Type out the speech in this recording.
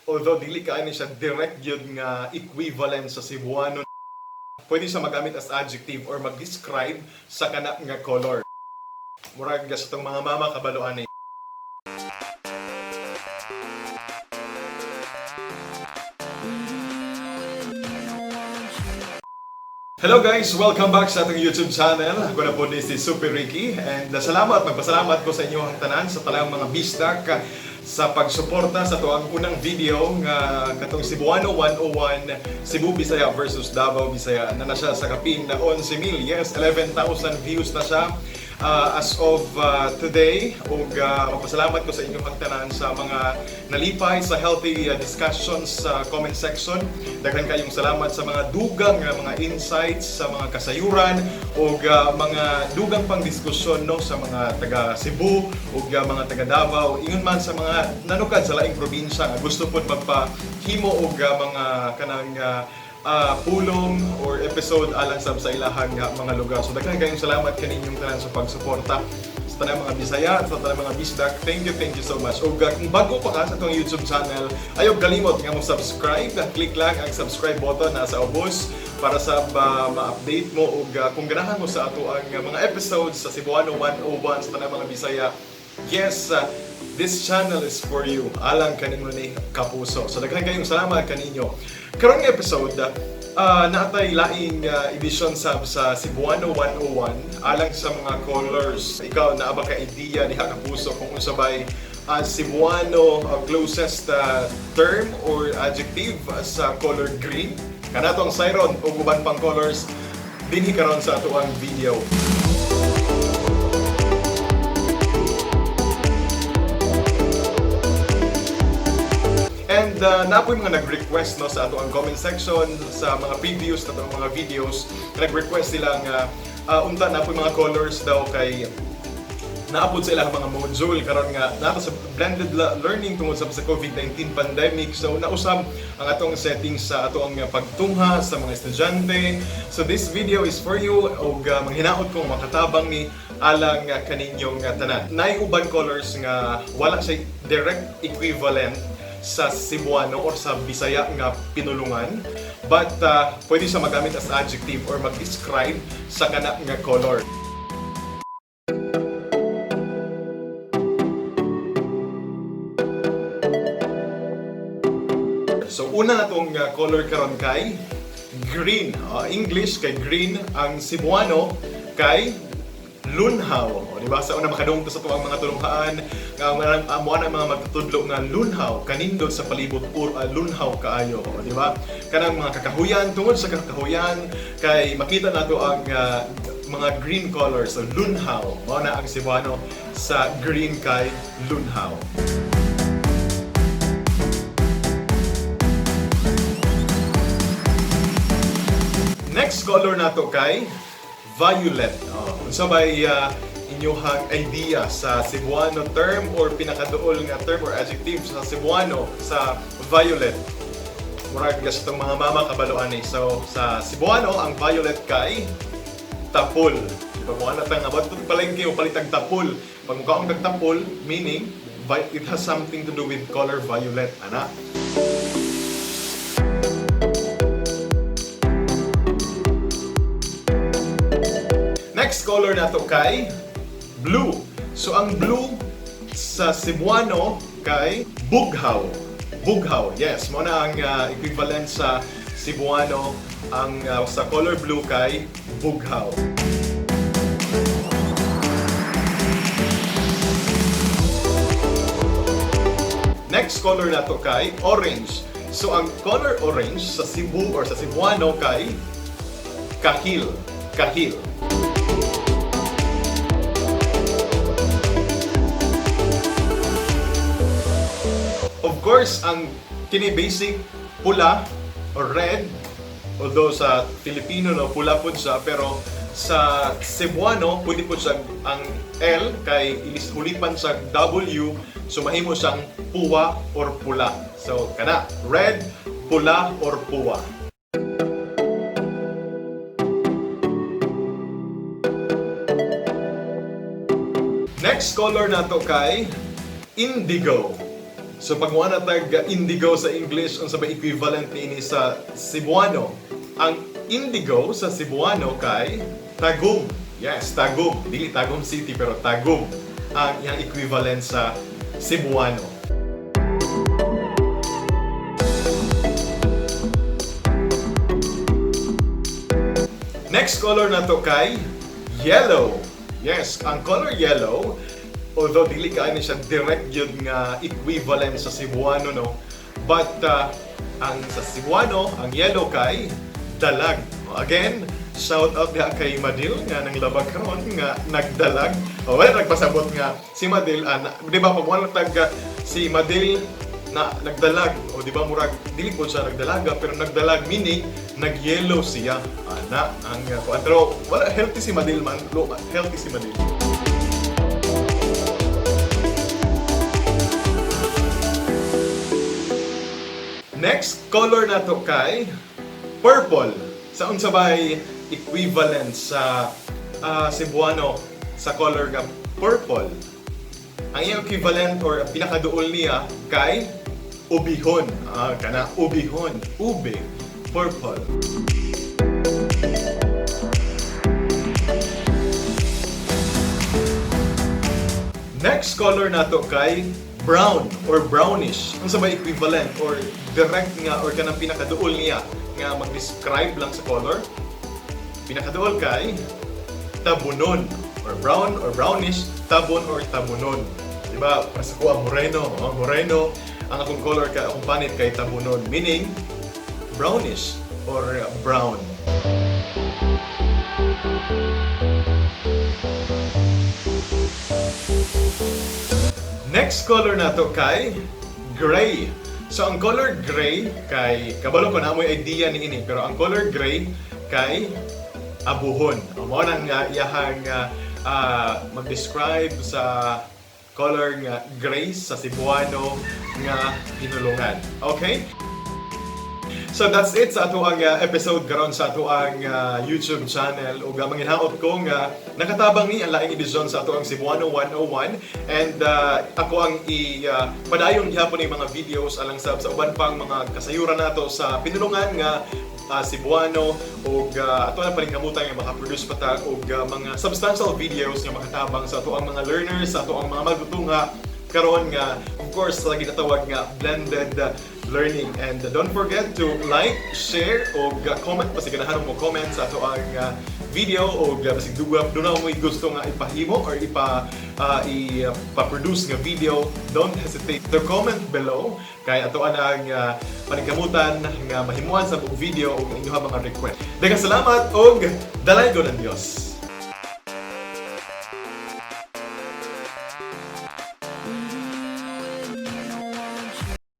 Although dili kaayo ni siya direct gyud nga equivalent sa Cebuano, pwede siya magamit as adjective or mag-describe sa kana nga color. Murag sa atong mga mama kabalo ani. Hello guys! Welcome back sa atong YouTube channel. Ako na po ni si Super Ricky and salamat, magpasalamat ko sa inyong tanan sa talang mga bisdak sa pagsuporta sa atoang unang video nga katong Cebuano 101 Cebu Bisaya versus Davao Bisaya na na siya sa kapin na 11,000. Yes, 11,000 views na siya as of today. Ug magpasalamat ko sa inyong tanan sa mga nalipay sa healthy discussions sa comment section. Daghan kayong salamat sa mga dugang nga mga insights sa mga kasayuran ug mga dugang pang diskusyon, no, sa mga taga Cebu ug mga taga Davao, ingon man sa mga nanukad sa laing probinsya nga gusto pod magpahimo og mga kanang pulong or episode alang sab sa ilahang mga lugar. So daghan kayong salamat kaninyong tanan sa pagsuporta sa tanang mga Bisaya at sa tanang mga Bisdak. Thank you so much. Ug kung bago pa ka sa atong YouTube channel, ayaw kalimot nga mo subscribe. Click lang ang subscribe button na sa ubos para sa ma-update mo ug kung ganahan mo sa ato ang mga episodes sa Cebuano 101 sa tanang mga Bisaya. Yes, this channel is for you. Alang kaninyo ni Kapuso. So daghan kayong salamat kaninyo. Karong episode, naatay laing edisyon sa Cebuano 101 alang sa mga colors. Ikaw, naa ba ka idea diha, Kapuso, kung unsa bay Cebuano closest term or adjective sa color green? Kanato ang sayron ug uban pang colors dinhi karon sa atoang video. And naa poy mga nag-request, no, sa ato ang comment section sa mga previous na atong mga videos. Nag-request sila nga unta naa poy mga colors daw kay naa pod sa ilang mga module karon nga naa sa blended learning tungod sa COVID-19 pandemic. So nausab ang atong settings sa ato ang pagtungha sa mga estudyante. So this video is for you ug manghinaot kong makatabang ni alang kaninyong tanan. Nay uban colors nga wala siya direct equivalent sa Cebuano or sa Bisaya nga pinulungan, but pwede siya magamit as adjective or mag-describe sa kana nga color. So una na tong color karon kay green. English kay green, ang Cebuano kay lunhaw. O, di ba? Sa una makadungog ta sa tuang mga tulunghaan nga amo na mga magtutudlo nga lunhaw, kanindot sa palibot or lunhaw kaayo, o, di ba? Kanang mga kakahuyan, tungod sa kakahuyan kay makita nato ang mga green colors. So lunhaw. Mao na ang Cebuano sa green kay lunhaw. Next color nato kay violet. Oh, unsa bay inyong idea sa Cebuano term or pinakaduol nga term or adjective sa Cebuano sa violet? Murag sa itong mga mama kabalo ani. So sa Cebuano ang violet kay tapol. Di ba mo ana tang abot palengke o palitag tapol. Pag mukaon kag tapol, meaning it has something to do with color violet ana. Next color nato kay blue. So ang blue sa Cebuano kay bughaw. Bughaw, yes. Mo na ang equivalent sa Cebuano ang sa color blue kay bughaw. Next color nato kay orange. So ang color orange sa Cebu or sa Cebuano kay kahil. Kahil. Of course, ang kini basic pula or red, although sa Filipino, no, pula pud siya, pero sa Cebuano pwede po siya ang L kay ilis hulipan sa W, so mahimo siyang puwa or pula. So kana red, pula or puwa. Next color nato kay indigo. So pag mo na tag indigo sa English, unsa ba equivalent niini sa Cebuano? Ang indigo sa Cebuano kay Tagum. Yes, Tagum. Dili Tagum City, pero Tagum ang iyang equivalent sa Cebuano. Next color nato kay yellow. Yes, ang color yellow, although dili kaayo ni siya direct yun nga equivalent sa Cebuano, no? But ang sa Cebuano, ang yellow kay dalag. Again, shout out diha kay Madil nga nang labag karon nga nagdalag. O, wala nagpasabot nga si Madil, di ba pag wala tag si Madil na nagdalag, o di ba murag dili po siya nagdalaga, pero nagdalag meaning nagyellow siya, ana ang kuan. Pero wala, healthy si Madil man. Healthy si Madil. Next color nato kay purple. Sa unsa bay equivalent sa Cebuano sa color nga purple? Ang iyang equivalent or ang pinakaduol niya kay ubihon. Kana ubihon, ube, purple. Next color nato kay brown or brownish. Unsa ba equivalent or direct nga or kanang pinakaduol niya nga mag-describe lang sa color? Pinakaduol kay tabunon or brown or brownish, tabon or tabunon. Di ba? Para sa kuha, moreno. Oh, moreno. Ang akong color kay akong panit kay tabunon, meaning brownish or brown. Next color nato kay gray. So ang color gray kay, kabalo ko na mo'y idea ni ini, pero ang color gray kay abuhon. Mao nang iyahang mag-describe sa color nga gray sa Cebuano nga hinulungan. Okay? So that's it sa ato ang episode karon sa ato ang YouTube channel, ug manginhaot ko nga nakatabang ni ang laing edisyon sa ato ang Cebuano 101, and ako ang i padayon gihapon ni mga videos alang sab sa uban pang mga kasayuran nato sa pinulungan nga Cebuano, ug ato na paningkamutan nga maka-produce pa ta og mga substantial videos nga makatabang sa ato ang mga learners, sa ato ang mga magtutungha karon nga of course sa ginatawag nga blended learning. And don't forget to like, share og comment, basig ganahan mo comment sa ato ang video, og basig duga duna mo gusto nga ipahimo or ipa-produce nga video, don't hesitate to comment below kay ato ang paningkamutan nga mahimuan sa buong video og inyong mga request. Daghang salamat og dalaygon ang Dios.